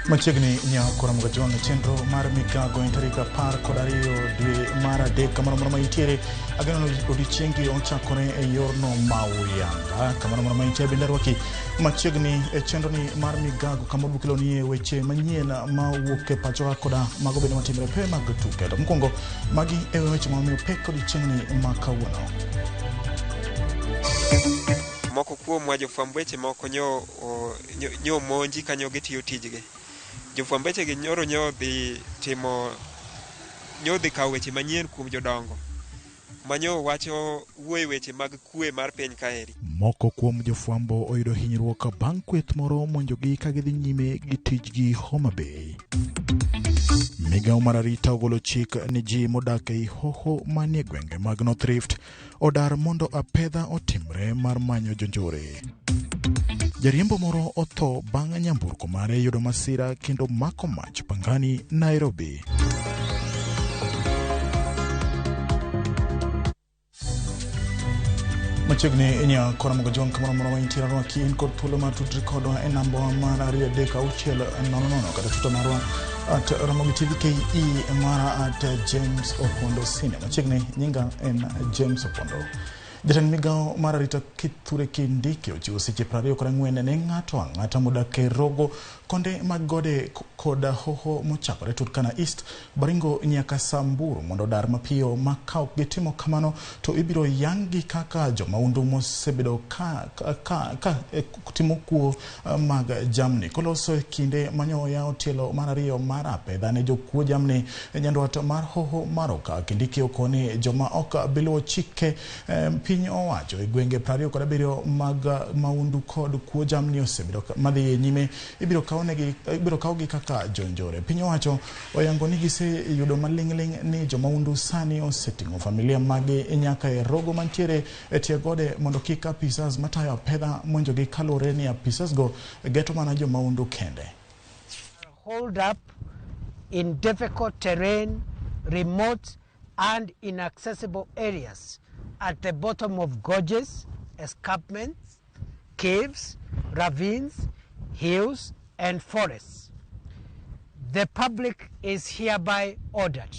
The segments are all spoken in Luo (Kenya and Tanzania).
Machiegni nyakora Mugajwang' chenro mar migago en tarik 12 dwe mar adek kamoro amora ma intiere. Ageno ni odiechiengi ochakore e yorno ma uyanga. Kamoro amora ma intiere bende arwaki machiegni e chenroni mar migago kama wabukelonie weche manyien ma wuok e pachoka koda mago bende matimore pe mag tuke. To mokwongo magi e weche ma omiyo pek odiechiengni ma kawuono. Moko kuomwa jofwamb weche moko nyo, nyo, nyo monji kanyo gitiyo tijgi. Jofwamb weche gi nyoro nyo dhi timo nyo dhi kawo weche manyien kuom jodongo manyo wacho wuoye weche mag kwe mar piny kaeri. Moko kuom jofwambo oyudo hinyruok bang' kweth moro monjogi ka gidhi nyime gi tijgi Homa Bay. Migawo mar arita ogolo chik ni ji modak ei hoho manie gwenge mag North Rift odar mondo apedha otimre mar manyo jonjore. Jariembo moro otho bang' nyamburko mare yudo masira kendo mako mach Pangani, Nairobi. Machiegni inya kora mogo jwang' kamoro amora ma intiere arwaki in kod thuolo mar tudri kodwa e namba mar 23600 kata tuta marwa at Ramogi TV KE mara at James Opondo Senior. Machiegni nyinga en James Opondo. Jatend migawo mar arita Kithure Kindiki ochiwo seche 24 ne ng'ato ang'ata modak e rogo konde mag gode kod hoho mochakore Turkana East, Baringo nyaka Samburu mondo odar mapiyo ma ka ok gitimo kamano to ibiro yang-gi kaka jomaundu mosebedo ka, ka, ka, ka timo kuo mag jamni. Koloso e kinde manyo oyawo tielo mar ariyo mar apedha ne jokuo jamni e nyandwat mar hoho mar Okak. Kindiki okoni joma ok biluwo chike piny owacho e gwenge 27 mag maundu kod kuo jamni osebedo madhi nyime ibiro kawnegi ibiro kawgi kaka jonjore. Piny owacho oyango ni giseyudo maling'ling' ni jomaundu sani oseting'o familia maggi nyaka e rogo mantiere e tie gode mondo kik apisas matayo apedha monjogi kaluwore ni apisas go geto mana jomaundu kende. Hold up in difficult terrain, remote and inaccessible areas at the bottom of gorges, escarpments, caves, ravines, hills, and forests. The public is hereby ordered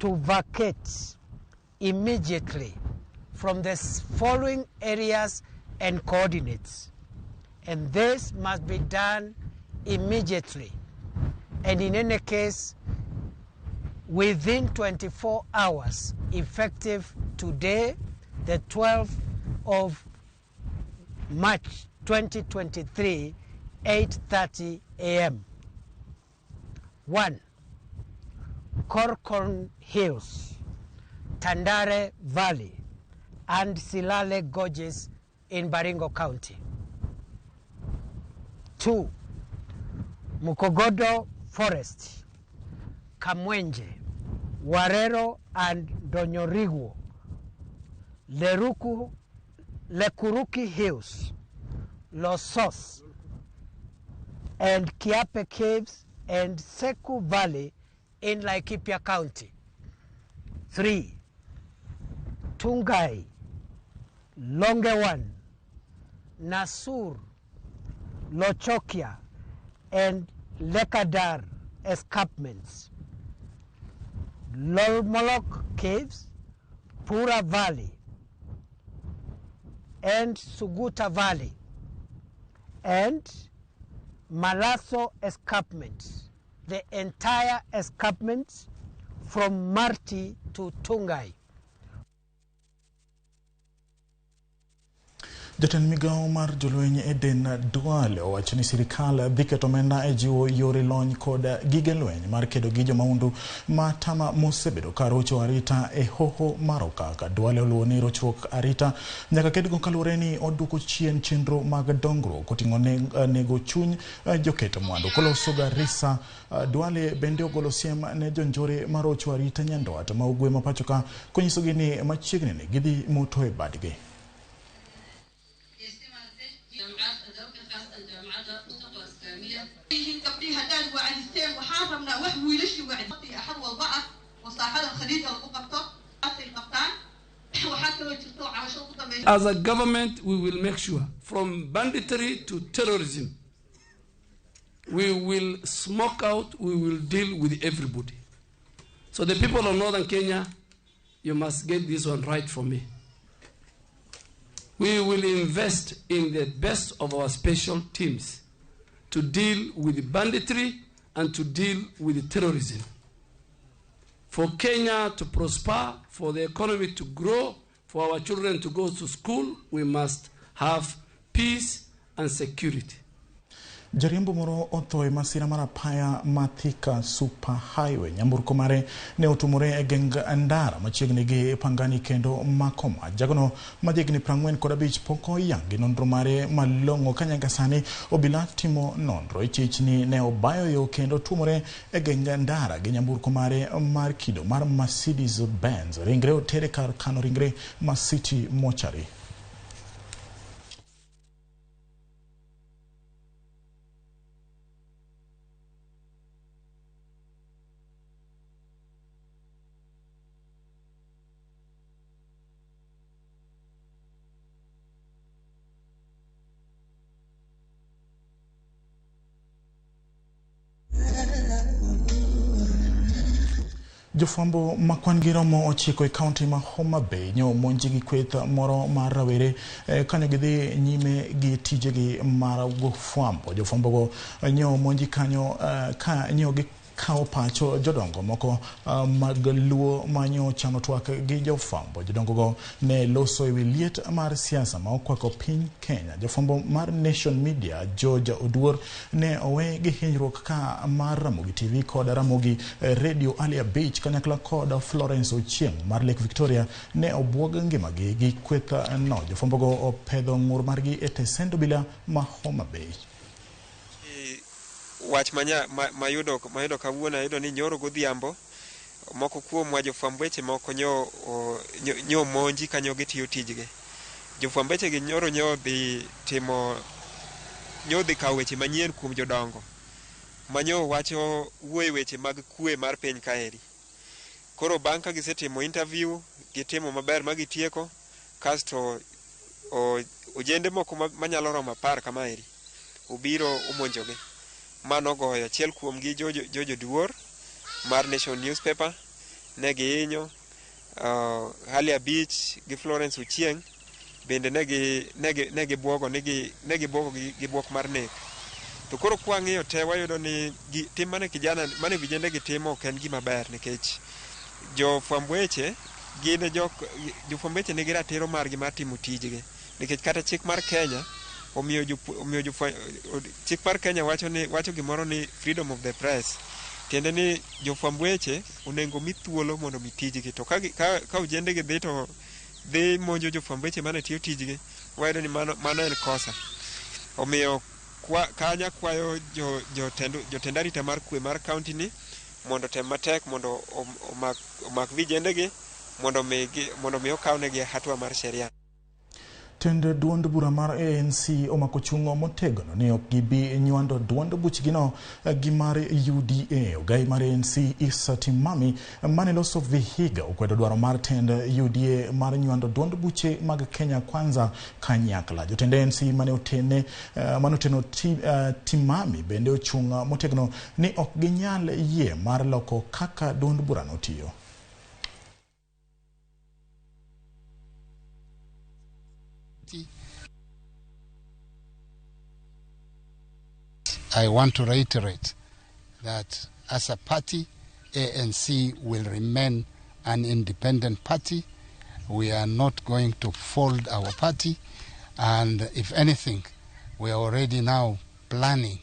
to vacate immediately from the following areas and coordinates. And this must be done immediately. And in any case, within 24 hours, effective today, the 12th of March 2023, 8:30 a.m. 1. Korkon Hills, Tandare Valley, and Silale Gorges in Baringo County. 2. Mukogodo Forest, Kamwenje, Warero, and Donyorigo, Leruku, Lekuruki Hills, Losos, and Kiape Caves and Seku Valley in Laikipia County. 3. Tungai, Longewan, Nasur, Lochokia, and Lekadar escarpments, Lolmolok Caves, Pura Valley, and Suguta Valley, and Malaso escarpment, the entire escarpment from Marti to Tungai. Jatend migawo mar jolweny Eden Duale owacho ni sirikal dhi keto omenda e jiwo yore lony kod gige lweny mar kedo gi jomaundu ma tama mosebedo ka rocho arita e hoho mar Okaka. Duale oluwo ni rochruok arita nyaka kedgo kaluwore ni oduoko chien chenro mag dongruok koting'o nego chuny joket mwandu. Koloso Garissa, Duale bende ogolo siem ne jonjore marocho arita Nyandwat ma ugwe ma pacho ka konyisogi ni machiegni ni gidhi moto e badgi. As a government, we will make sure, from banditry to terrorism, we will smoke out, we will deal with everybody. So the people of Northern Kenya, you must get this one right for me. We will invest in the best of our special teams to deal with banditry and to deal with terrorism. For Kenya to prosper, for the economy to grow, for our children to go to school, we must have peace and security. Jariembo moro otho e masira mar apaya ma Thika Super Highway. Nyamburko mare ne otumore e geng ndara machiegni gi Pangani kendo mako mach. Jagono ma jahigni 45 pok oyangi nonro mare malong'o ka nyaka sani obila timo nonro. Ichich ni ne obayo yo kendo tuomore e geng ndara gi nyamburko mare mar kido mar Mercedes Benz. Ringre otere kar kano ringre ma City Mortuary. Jofwambo ma kwan gi romo 9 e kaunti ma Homa Bay nyo omonji gi kweth moro mar rawere kanyo gidhi nyime gi tijegi mar fwambo. Jofwambo go nyo omonji kanyo ka nyo gikawo pacho jodongo moko mag Luo manyo chano twak gi jofwambo. Jodongo go ne loso ewi liet mar siasa ma okwako piny Kenya. Jofwambo mar Nation Media George Oduor ne owe gi hinyruok ka mar Ramogi TV kod Ramogi Radio Ali Abich kanyakla kod Florence Ochieng mar Lake Victoria ne obwog ngimagi gi kweth no. Jofwambo go opedho ng'ur margi e tesend obila ma Homa Bay. Wach mayudo kawuono ayudo ni nyoro godhiambo moko kuomwa jofwamb weche moko nyo omonji kanyo gitiyo tijgi. Jofwamb weche gi nyoro nyo dhi timo nyo dhi kawo weche manyien kuom jodongo manyo wacho wuoye weche mag kwe mar piny kaeri. Koro bang' ka gisetimo interview gitimo maber ma gitieko, kasto ojende moko manyalo romo 10 kamaeri obiro omonjogi. Mano goyo achiel kuomgi George Oduor mar Nation Newspaper ne gihinyo, Hali Abich gi Florence Ochieng bende ne gibuogo gi buok mar nek. To koro kwang'iyo te wayudo ni tim mane kijana mane vijende gitimo ok en gima ber, nikech jofwamb weche gin jofwamb weche nigi ratiro margi mar timo tijgi, nikech kata chik mar Kenya omiyo chik mar Kenya wacho gimoro ni freedom of the press, tiende ni jofwamb weche onego mi thuolo mondo mi tijgi. To ka ojende gi dhi to dhi monjo jofwamb weche mane tiyo tijgi, wayudo ni mano en kosa. Omiyo kanya kwayo jotend arita mar kwe mar kaunti ni mondo tem matek mondo omak vijende gi mondo mi okawnegi hatua mar sheria. Tend duond bura mar ANC omako chungo motegno ni ok gibi nywando duond buchgino gi mar UDA. Ogai mar ANC Issa Timami mane loso Vihiga okwedo dwaro mar tend UDA mar nywando duond buche mag Kenya Kwanza kanyakla. Jotend ANC mane oteno Timami bende ochung' motegno ni ok ginyal yie mar loko kaka duond burano tiyo. I want to reiterate that as a party, ANC will remain an independent party. We are not going to fold our party. And if anything, we are already now planning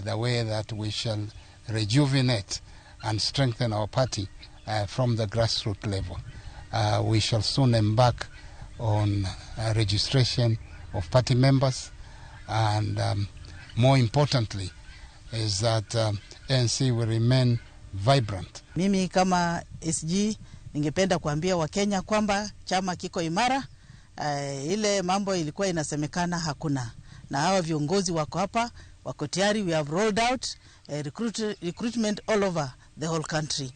the way that we shall rejuvenate and strengthen our party from the grassroots level. We shall soon embark on registration of party members, and more importantly is that ANC will remain vibrant. Mimi kama SG ningependa kuambia Wakenya kwamba chama kiko imara. Ile mambo ilikuwa inasemekana hakuna, na hawa viongozi wako hapa, wako tayari. We have rolled out recruitment all over the whole country.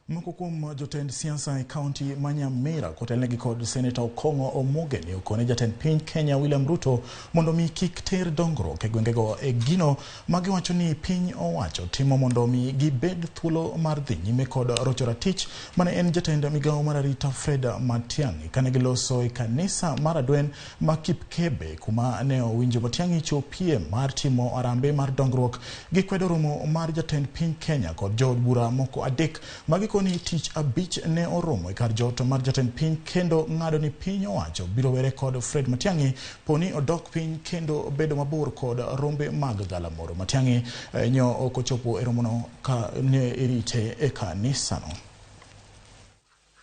Moko kuom jotend siasa e kaunti ma Nyamira kotelnegi kod Seneta Okong'o Omogeni okone jatend piny Kenya William Ruto mondo mi kik ter dongruok e gwengego e gino magiwacho ni piny owacho timo mondo mi gibed thuolo mar dhi nyime kod rocho ratich mane en jatend migawo mar arita Fred Matiang'i kane giloso e kanisa mar Adwen ma Kipkebe kuma ne owinjo Matiang'i chopie mar timo arambe mar dongruok. Gikwedo romo mar jatend piny Kenya kod jood bura moko adek magiko ni tich abich ne oromo e kar jot mar jatend piny kendo ng'ado ni piny owacho biro were kod Fred Matiang'i poni odok piny kendo bedo mabor kod rombe mag galamoro. Matiang'i nyo ok ochopo e romono ka ne irite e kanisano.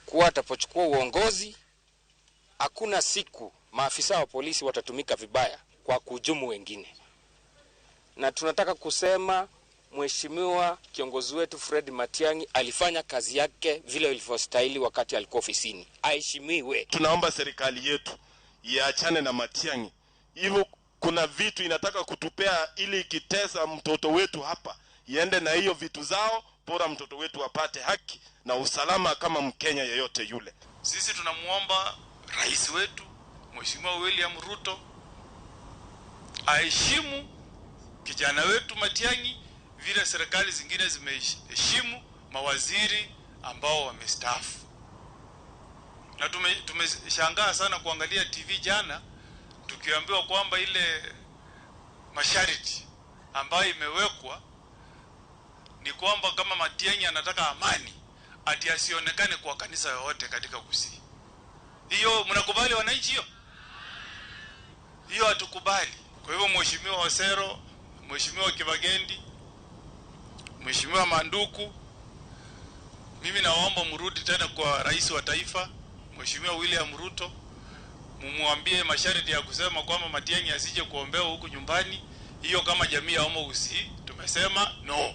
Kuwa atapochukua uongozi, hakuna siku maafisa wa polisi watatumika vibaya kwa kuhujumu wengine. Na tunataka kusema Mheshimiwa kiongozi wetu Fred Matiang'i alifanya kazi yake vile ilivyostahili wakati alikuwa ofisini. Aheshimiwe. Tunaomba serikali yetu iachane na Matiang'i. Hivyo kuna vitu inataka kutupea ili ikitesa mtoto wetu hapa, iende na hiyo vitu zao, bora mtoto wetu apate haki na usalama kama Mkenya yeyote yule. Sisi tunamuomba rais wetu Mheshimiwa William Ruto aheshimu kijana wetu Matiang'i vile serikali zingine zimeheshimu mawaziri ambao wamestaafu. Na tumeshangaa sana kuangalia TV jana tukiambiwa kwamba ile masharti ambayo imewekwa ni kwamba kama Matiang'i anataka amani ati asionekane kwa kanisa yoyote katika Kisii. Hiyo mnakubali wananchi hiyo? Hiyo hatukubali. Kwa hivyo Mheshimiwa Osero, Mheshimiwa Kibagendi, Mheshimiwa Manduku, mimi naomba mrudi tena kwa rais wa taifa Mheshimiwa William Ruto, mumwambie masharti ya kusema kwamba Matiang'i asije kuombewa huku nyumbani. Hiyo kama jamii ya Homo Gusii tumesema no.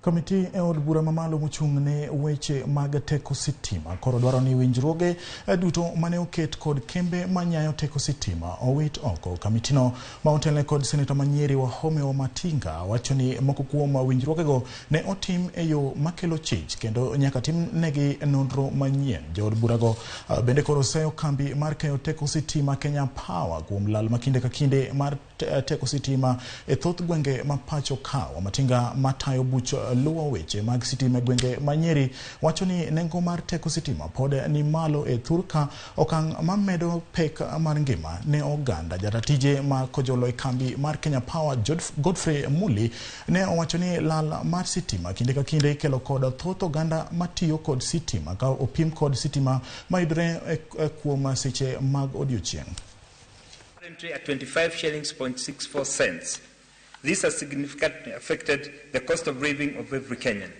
Komiti e od bura mamalo mochung' ne weche mag teko sitima koro dwaro ni winjruoge duto mane oket kod kembe manyayo teko sitima owit oko. Kamitino ma otelne kod seneta ma Nyeri Wahome Wamatinga wacho ni moko kuom winjruogego ne otim e yo makelo chich kendo nyaka tim negi nonro manyien. Jood burago bende koro seyo kambi mar keyo teko sitima Kenya Power kuom lal ma kinde ka kinde mar teko sitima e thoth gwenge ma pacho ka. Wamatinga matayo buch luwo weche mag sitima e gwenge ma Nyeri wacho ni nengo mar teko sitima pod ni malo e thurka, okang' mamedo pek mar ngima ne oganda. Jatatije ma kojolo e kambi mar Kenya Power Godfrey Muli ne owacho ni lal mar sitima kinde ka kinde ikelo kod thoth oganda matiyo kod sitima ka opim kod sitima mayudore kuom seche mag odiochieng'. Currently at 25 shillings .64 cents. This has significantly affected the cost of living of every Kenyan.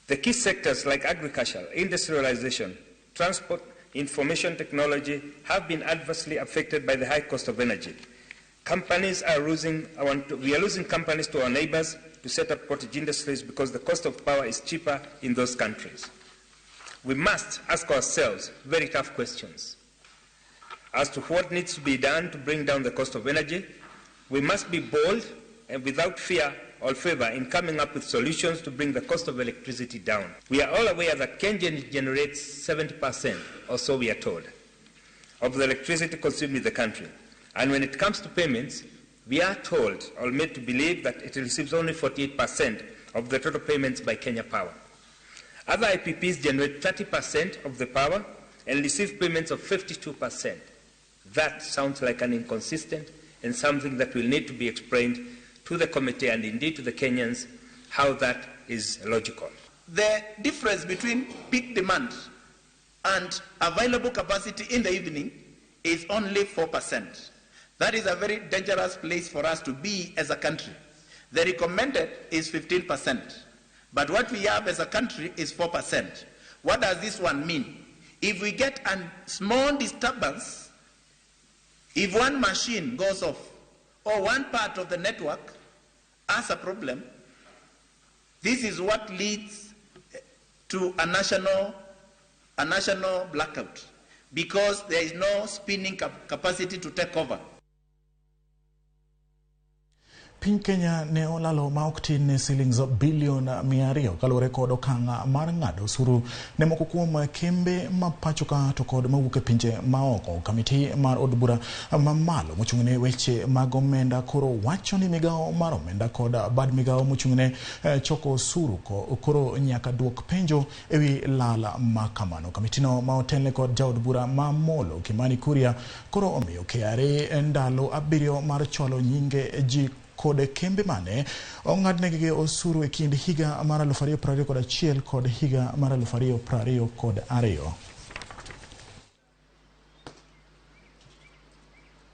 The key sectors like agriculture, industrialization, transport, information technology have been adversely affected by the high cost of energy. Companies are losing, we are losing companies to our neighbors to set up cottage industries because the cost of power is cheaper in those countries. We must ask ourselves very tough questions as to what needs to be done to bring down the cost of energy. We must be bold and without fear or favor in coming up with solutions to bring the cost of electricity down. We are all aware that Kenya generates 70%, or so we are told, of the electricity consumed in the country. And when it comes to payments, we are told or made to believe that it receives only 48% of the total payments by Kenya Power. Other IPPs generate 30% of the power and receive payments of 52%. That sounds like an inconsistent and something that will need to be explained to the committee and indeed to the Kenyans how that is logical. The difference between peak demand and available capacity in the evening is only 4%. That is a very dangerous place for us to be as a country. The recommended is 15%, but what we have as a country is 4%. What does this one mean? If we get a small disturbance, if one machine goes off or one part of the network has a problem, this is what leads to a national blackout, because there is no spinning capacity to take over. Piny Kenya ne olalo ma ok tin ne silings bilion 200 kaluwore kod okang' mar ng'ado osuru ne moko kuom kembe ma pacho ka to kod mawuok e pinje maoko. Kamiti mar od bura mamalo mochung'ne weche mag omenda koro wacho ni migawo mar omenda kod bad migawo mochung'ne choko osuru koro nyaka duok penjo ewi lal ma kamano. Kamitino ma otelne kod jaod bura ma Molo Kimani Kuria koro omiyo KRA ndalo 7 mar chwalo nyinge ji kod kembe mane ong'adnegi osuru e kind higa mar 2021 kod higa mar 2022.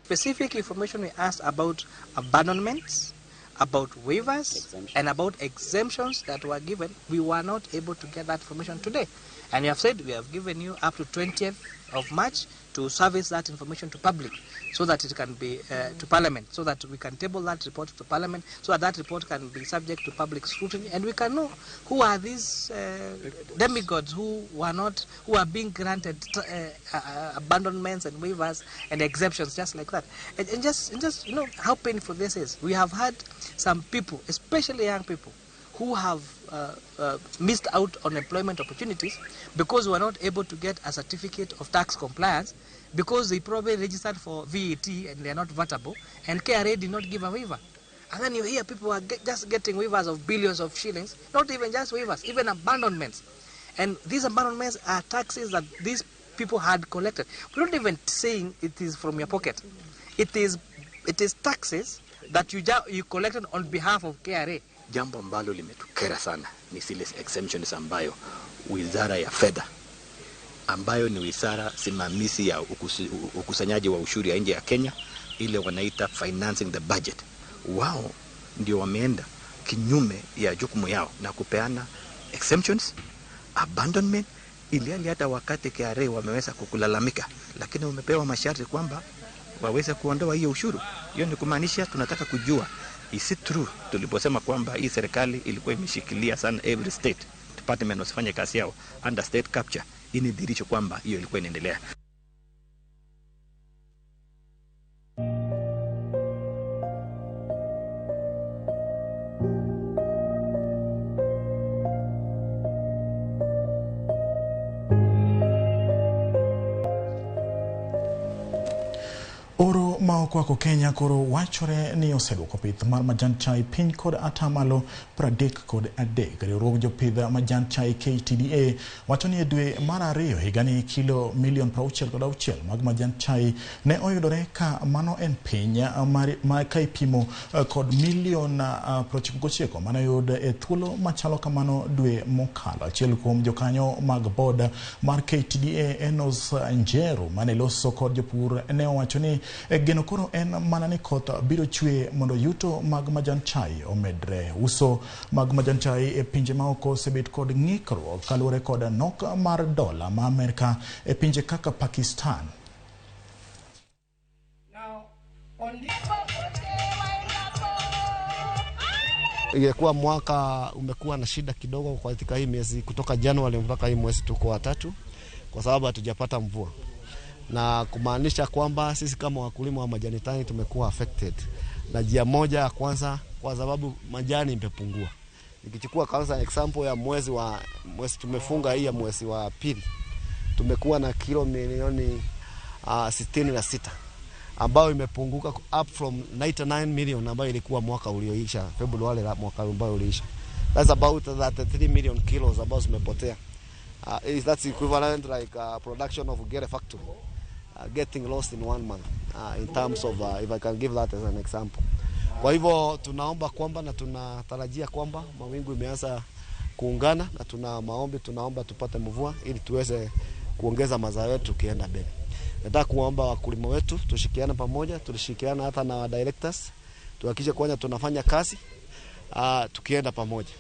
Specific information we asked about abandonments, about waivers, and about exemptions that were given. We were not able to get that information today. And we have said we have given you up to 20th of March to service that information to public, so that it can be to Parliament, so that we can table that report to Parliament, so that that report can be subject to public scrutiny, and we can know who are these demigods who are being granted abandonments and waivers and exemptions just like that. And just you know how painful this is. We have had some people, especially young people, who have missed out on employment opportunities because we were not able to get a certificate of tax compliance, because they probably registered for VAT and they are not vatable, and KRA did not give a waiver. And then you hear people are just getting waivers of billions of shillings, not even just waivers, even abandonments. And these abandonments are taxes that these people had collected. We're not even saying it is from your pocket. It is taxes that you collected on behalf of KRA. Jambo ambalo limetukera sana ni zile exemptions ambayo Wizara ya Fedha, ambayo ni wizara simamizi ya ukusanyaji wa ushuru ya nje ya Kenya, ile wanaita financing the budget, wao ndio wameenda kinyume ya jukumu yao na kupeana exemptions, abandonment, ili hata wakati KRA wameweza kukulalamika, lakini wamepewa masharti kwamba waweze kuondoa hiyo ushuru. Hiyo ni kumaanisha tunataka kujua, is it true tuliposema kwamba hii serikali ilikuwa imeshikilia sana every state department wasifanye kazi yao under state capture? Hii ni dhihirisho kwamba hiyo ilikuwa inaendelea. Oro ma okwako Kenya koro wachore ni oseduoko pith mar majan chai piny kod atamalo 33. Riwruog jopith majan chai KTDA wacho ni e dwe mar 2 higani kilo milion 66 mag majan chai ne oyudore ka mano en piny ma ka ipimo kod milion 99 mane oyud e thuolo machalo kamano dwe mokalo. Achiel kuom jokanyo mag board mar KTDA Enos Njeru mane loso kod jopur ne owacho ni geno koro en mana ni koth biro chwe mondo yuto mag majan chai omedre. Uso mag majan chai e pinje maoko osebet kod ng'ikruok kaluwore kod nok mar dola ma Amerka e pinje kaka Pakistan. Ingekuwa mwaka umekuwa na shida kidogo katika hii miezi kutoka Januari mpaka hii mwezi tuko watatu, kwa sababu hatujapata mvua, na kumaanisha kwamba sisi kama wakulima wa majani tani tumekuwa affected na njia moja ya kwanza, kwa sababu majani imepungua. Nikichukua kwanza example ya mwezi tumefunga hii ya mwezi wa pili, tumekuwa na kilo milioni 66 ambayo imepunguka up from 99 million ambayo ilikuwa mwaka ulioisha Februari mwaka ambao uliisha. That's about 33 million kilos ambazo zimepotea. That's equivalent like production of Gere factory getting lost in 1 month in terms of if I can give that as an example. Kwa hivyo tunaomba kwamba na tunatarajia kwamba mawingu imeanza kuungana, na tuna maombi, tunaomba tupate mvua ili tuweze kuongeza mazao yetu kienda mbele. Nataka kuomba wakulima wetu tushikiane pamoja, tulishirikiana hata na directors, tuhakikishe kwanza tunafanya kazi tukienda pamoja.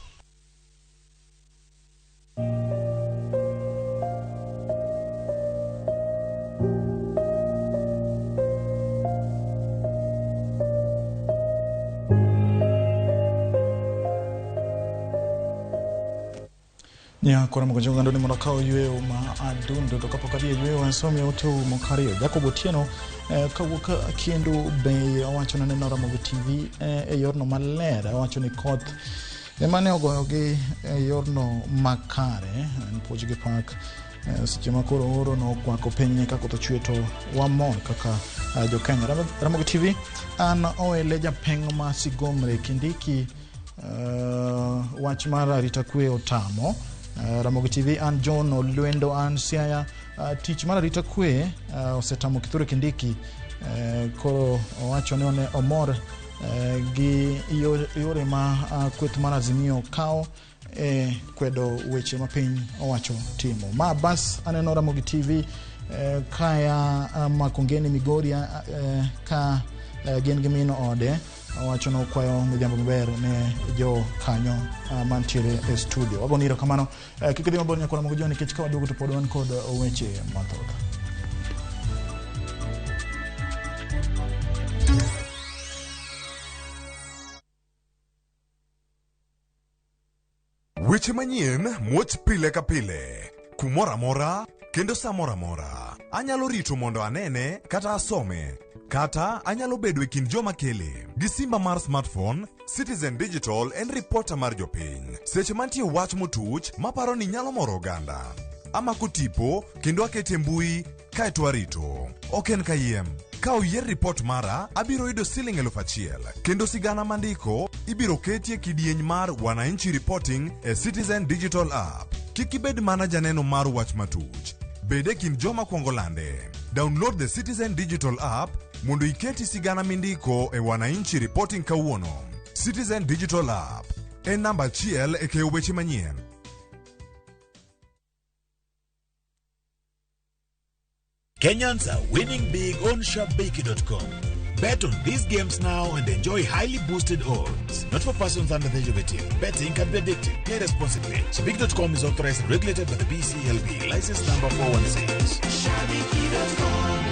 Nyakora mogojonga ndoni mondo akaw yweyo ma adundo to kapok adhi e yweyo wasomi otew moko ariyo. Jacob Otieno kawuok Kendu Bay owacho ni neno Ramogi TV e yorno maler. Owacho ni koth ema ne ogoyogi e yorno makare en puonj gi pak seche ma koro oro nokwako piny ka koth ochwe to wamor kaka jo-Kenya. Ramogi TV an Oele Japeng' ma Sigomre Kindiki wach mar arita kwe otamo. Ramogi TV an John Olwendo an Siaya. Tich mar arita kwe osetamo Kithure Kindiki. Koro owacho ni one omor gi yore ma kweth mar Azimio kawo e kwedo weche ma piny owacho timo. Ma bas aneno Ramogi TV kaya Makongeni Migori ka gin gi min ode owacho no kwayo midhiambo maber ne jo kanyo mantiere e studio. Wagoni erokamano. Kik idhi mabor nyakora Ramogi Jony nikech ka waduogo to pod wan kod weche mathoth. Weche manyien muoch pile ka pile, kumoro amora kendo sa moro amora. Anyalo rito mondo anene kata asome, kata anyalo bedo e kind joma kele. Gi simba mar smartphone, Citizen Digital en ripota mar jopiny. Seche mantie wach motuch maparo ni nyalo moro oganda. Amako tipo kendo akete mbui kaeto arito. Ok en kayiem. Ka oyier ripot mara, abiro yudo siling 1000 kendo sigana mandiko ibiro ketie kidieny mar Wananchi Reporting e Citizen Digital App. Kik ibed mana janeno mar wach matuch. Bed e kind joma kwongo lande. Download the Citizen Digital App mondo iketi sigana mindiko e Wananchi Reporting kawuono. Citizen Digital App en namba 1 e keyo weche manyien. Kenyans are winning big on Shabiki.com. Bet on these games now and enjoy highly boosted odds. Not for persons under the age of 18. Betting can be addictive. Play responsibly. Shabiki.com is authorized and regulated by the BCLB. License number 416. Shabiki.com.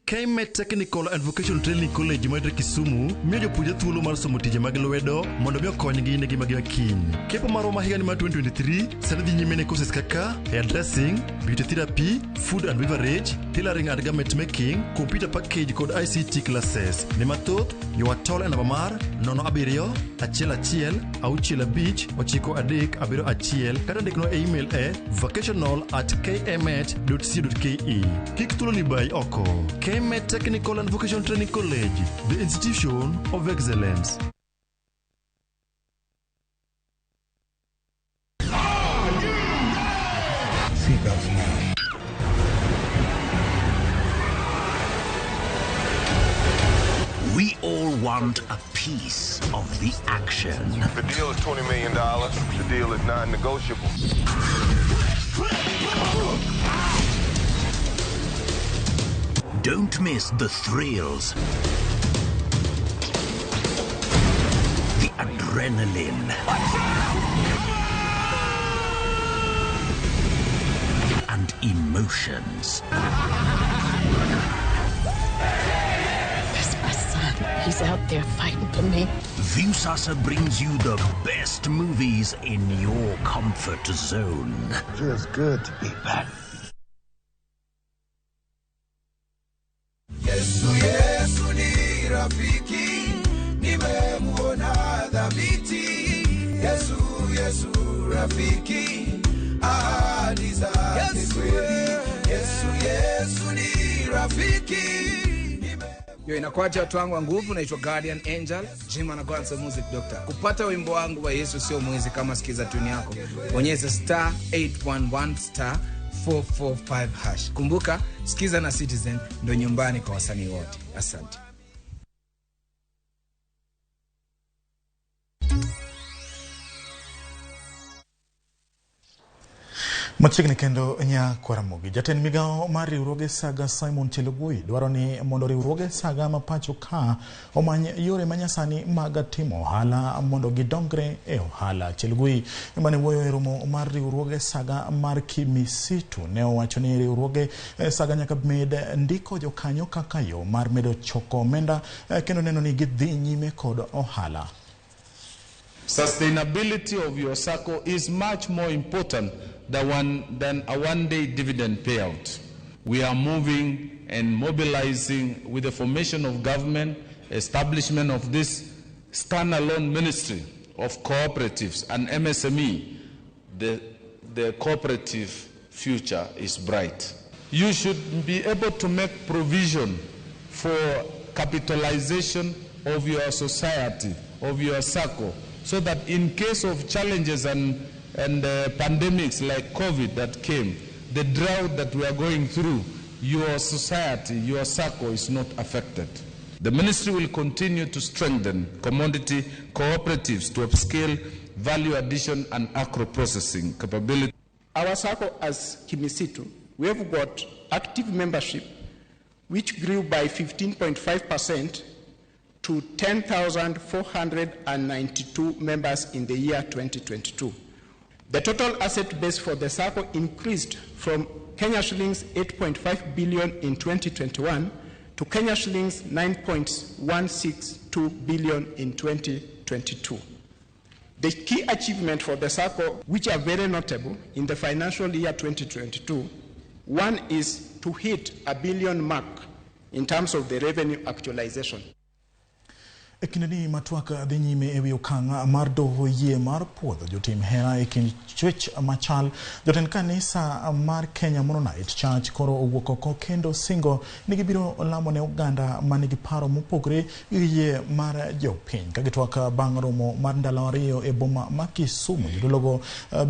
KMET Technical and Vocational Training College mayudore Kisumu miyo jopuonjre thuolo mar somo tije mag lwedo mondo mi okonygi ne ngimagi ma kiny. Kepo marwa ma higani mar 2023 sani dhi nyime ne courses kaka hairdressing, beauty therapy, food and beverage, tailoring and garment making, computer package kod ICT classes. Ne mathoth, ywa tol e namba mar 07 11 65 9371 kata ndiknwa e email e vocational@kmet.co.ke. Kik thuoloni bayi oko. KMET Technical and Vocational Training College, the institution of excellence. Seatbelts now. We all want a piece of the action. The deal is $20 million. The deal is non-negotiable. Don't miss the thrills, the adrenaline, and emotions. That's my son. He's out there fighting for me. Viusasa brings you the best movies in your comfort zone. Feels good to be back. Yesu, Yesu ni rafiki, nimemuona dhabiti. Yesu, Yesu rafiki, ahadi zake kweli. Yesu, Yesu ni rafiki. Yo, inakuacha watu wangu wa nguvu. Naitwa Guardian Angel Jim Anagonza Music Doctor. Kupata wimbo wangu wa Yesu sio mwizi kama sikiza tune yako, bonyeza star 811 star 445 hash. Kumbuka, sikiza na Citizen ndo nyumbani kwa wasanii wote. Asante. Machiegni kendo nya Kwaramogi. Jatend migao mar riwruoge saga Simon Chelugui dwaro ni mondo riwruoge saga ma pacho ka omany yore manyasani mag timo ohala mondo gidongre e ohala. Chelugui mane wuoyo e romo mar riwruoge saga mar Kimisitu ne owacho ni riwruoge saga nyaka med ndiko jokanyo kaka yo mar medo choko omenda kendo neno ni gidhi nyime kod ohala. Sustainability of your SACCO is much more important than a one-day dividend payout. We are moving and mobilizing with the formation of government, establishment of this standalone ministry of cooperatives and MSME. The cooperative future is bright. You should be able to make provision for capitalization of your society, of your SACCO, so that in case of challenges and pandemics like COVID that came, the drought that we are going through, your society, your SACCO is not affected. The ministry will continue to strengthen commodity cooperatives to upscale value addition and agro-processing capability. Our SACCO as Kimisitu, we have got active membership which grew by 15.5% to 10,492 members in the year 2022. The total asset base for the SACCO increased from Kenya shillings 8.5 billion in 2021 to Kenya shillings 9.162 billion in 2022. The key achievement for the SACCO, which are very notable in the financial year 2022, one is to hit a billion mark in terms of the revenue actualization. E kindeni ma twak dhi nyime ewi okang' mar doho yie mar puodho jotim hera e kind chwech machal. Jotend kanisa mar Kenya Mennonite Church koro owuok oko kendo singo ni gibiro lamo ne oganda manigi paro mopogore gi yie mar jopiny. Ka gitwak bang' romo mar ndalo ariyo e boma ma Kisumu, jodologo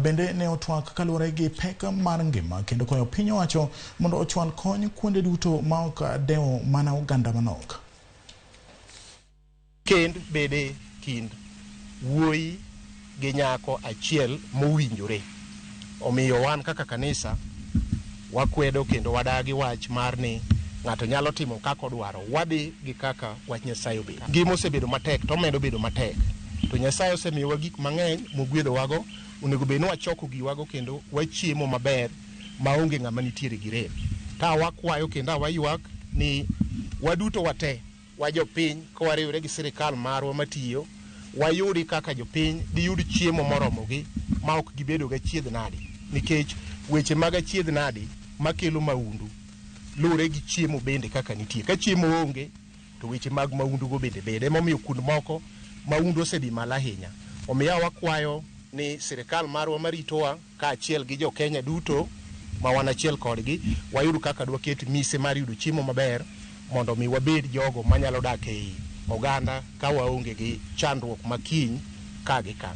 bende ne otwak kaluwore gi pek mar ngima kendo kwayo piny owacho mondo ochwal kony kuonde duto ma ok dewo mana oganda manok. Kend bede kind wuoyi gi nyako achiel mowinjore. Omiyo wan kaka kanisa wakwedo kendo wadagi wach mar ni ng'ato nyalo timo kaka odwaro. Wadhi gi kaka wach Nyasaye obedo. Ngima osebedo matek to omedo bedo matek. To Nyasaye osemiyowa gik mang'eny mogwedhowago, onego bed ni wachoko giwago kendo wachiemo maber maonge ng'ama nitiere gi rem. Ka wakwayo kendo waywak ni waduto wate wa jopiny ka wariwre gi sirikal marwa matiyo, wayudi kaka jopiny giyud chiemo moromogi ma ok gibedo gi achiedh nadi, nikech weche mag achiedh nadi makelo maundu luwre gi chiemo bende kaka nitie. Ka chiemo onge to weche mag maundu go bende bede. Emomiyo kuond moko maundu osedhi malo ahinya. Omiyo wakwayo ni sirikal marwa maritowa kaachiel gi jo Kenya duto ma wan achiel kodgi, wayud kaka dwaket mise mar yudo chiemo maber mondo mi wabed jogo manyalo dak ei oganda ka waonge gi chandruok makiny ka gi ka.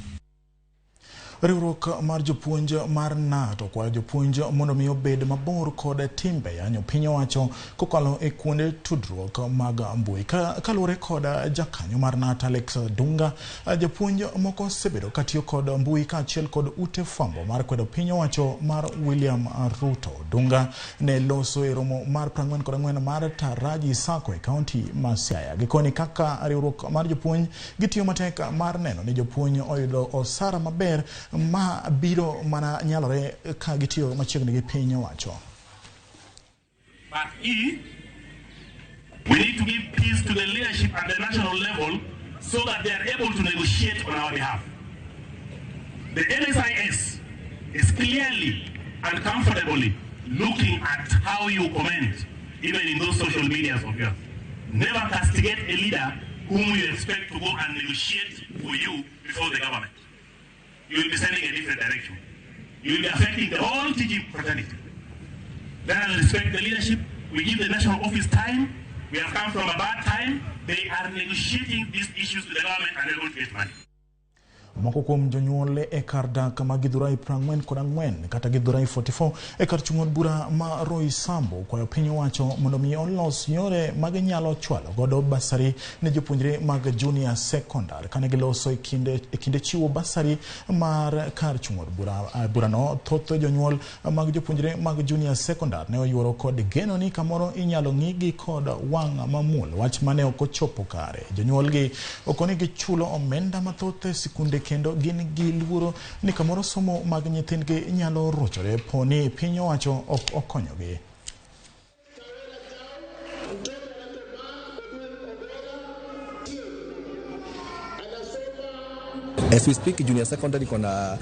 Riwruok mar jopuonj mar KNUT okwayo jopuonj mondo mi obed mabor kod timbe yanyo piny owacho kokalo e kuonde tudruok mag mbui. Kaluwore kod jakanyo mar KNUT Alex Dunga, jopuonj moko osebedo katiyo kod mbui kaachiel kod ute fwambo mar kwedo piny owacho mar William Ruto. Dunga ne loso e romo mar 44 mar Taraji Sacco e kaunti ma Siaya. Gikoni kaka riwruok mar jopuonj gitiyo matek mar neno ni jopuonj oyudo osara maber ma biro mana nyalore ka gitiyo machiegni gi piny owacho. But E, we need to give peace to the leadership at the national level so that they are able to negotiate on our behalf. The NSIS is clearly and comfortably looking at how you comment, even in those social medias of yours. Never castigate a leader whom you expect to go and negotiate for you before the government. You will be sending a different direction. You will be affecting the whole teaching fraternity. Let us respect the leadership. We give the national office time. We have come from a bad time. They are negotiating these issues with the government and they're going to get money. Moko kuom jonyuol e kar dak ma Githurai 44 kata Githurai 44 e kar chung' od bura ma Roysambu kwayo piny owacho mondo mi olos yore ma ginyalo chwalo godo basari ne jopuonjre mag junior secondary. Kane giloso e kinde chiwo basari mar kar chung' od burano, thoth jonyuol mag jopuonjre mag junior secondary ne oyuoro kod geno ni kamoro inyalo ng'igi kod wang' mamuol, wach mane ok ochopo kare. Jonyuolgi okoni gichulo omenda mathoth e sikunde kendo gin gi luoro ni kamoro somo mag nyithindgi nyalo rochore po ni piny owacho ok okonyogi. As we speak, junior secondary kuna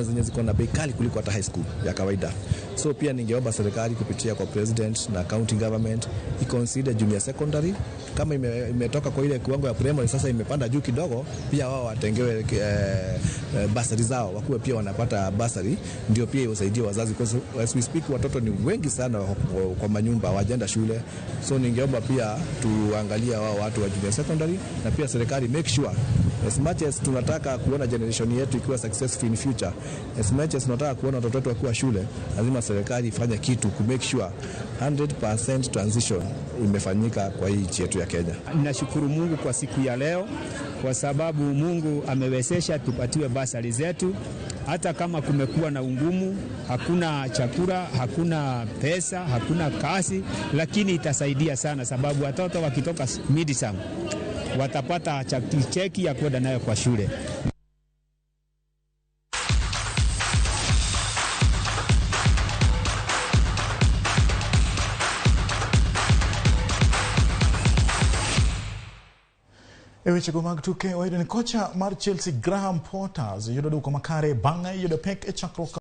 zenye ziko na bei kali kuliko hata high school ya kawaida. So pia ningeomba serikali kupitia kwa president na county government iconsider junior secondary kama imetoka kwa ile kiwango ya primary, sasa imepanda juu kidogo, pia wao watengewe basari zao, wakuwe pia wanapata basari, ndio pia iwasaidie wazazi. Kwa as we speak watoto ni wengi sana kwa manyumba hawajaenda shule. So ningeomba pia tuangalie wao watu wa junior secondary, na pia serikali make sure as much as tunataka kuona generation yetu ikiwa successful in future, as much as tunataka kuona watoto wetu wakiwa shule, lazima serikali ifanye kitu ku make sure 100% transition imefanyika kwa hii nchi yetu ya Kenya. Nashukuru Mungu kwa siku ya leo kwa sababu Mungu amewezesha tupatiwe basari zetu. Hata kama kumekuwa na ungumu, hakuna chakula, hakuna pesa, hakuna kazi, lakini itasaidia sana sababu watoto wakitoka mid-term watapata cheki ya kwenda nayo kwa shule. E wechego mag tuke wayudo ni kocha mar Chelsea Graham Potter yudo duoko makare bang' yudo pek e chakruok.